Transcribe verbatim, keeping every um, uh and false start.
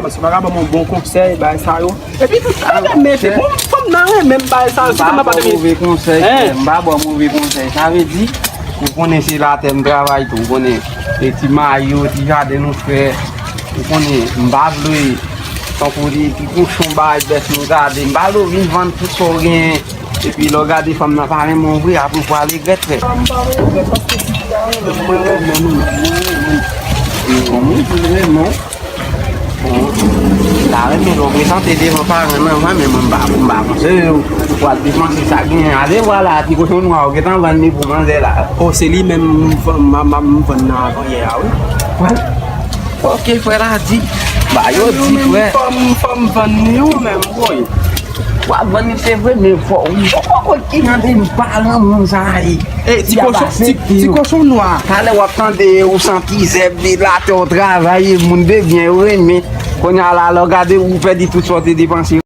Paske pa ka ban m yon bon konsèy, bagay sa yo. Epi tout sa renmen, se bon, fanm nan renmen m, bagay sa yo, se kòman pa renmen. Move konsèy, frè, m pa ba w move konsèy. Sa vle di, ou konnen se latè m travay tou, ou konnen. E ti mayi yo, ti jaden nou fè, ou konnen, m pa vle, tankou di, ti kochon bay bèf nou gade, m pa vle w vin vann tout sa w genyen. Epi lè w gade fanm nan pa renmen w vre, apre w pral regrèt, frè. Mwen renmen nou, mwen renmen nou. Mwen renmen nou, mwen renmen nou. Bon, m ta renmen lè w prezante devan paran nan, mwen menm m pa, m pa panse ou pral depanse sa k genyen. Ale vwala, ti kochon nwa ou gentan vann li pou manzè la. O, se li menm m vann, m, m, m vann nan avanyè a, wi. Pral. Ok, frè la di. Ba, yo di, frè. Fò m, fò m vann li, wi, menm, woy. W ap vann li, se vre, men fò, wi. Ou konprann ki jan de paran moun sa a ye. E, ti kochon, ti, ti kochon nwa. Talè w ap tande, ou santi zèb de latè, w travay, e moun de byen, yo renmen. Kounye a la, lè w gade, ou pèdi tout sa w te depanse.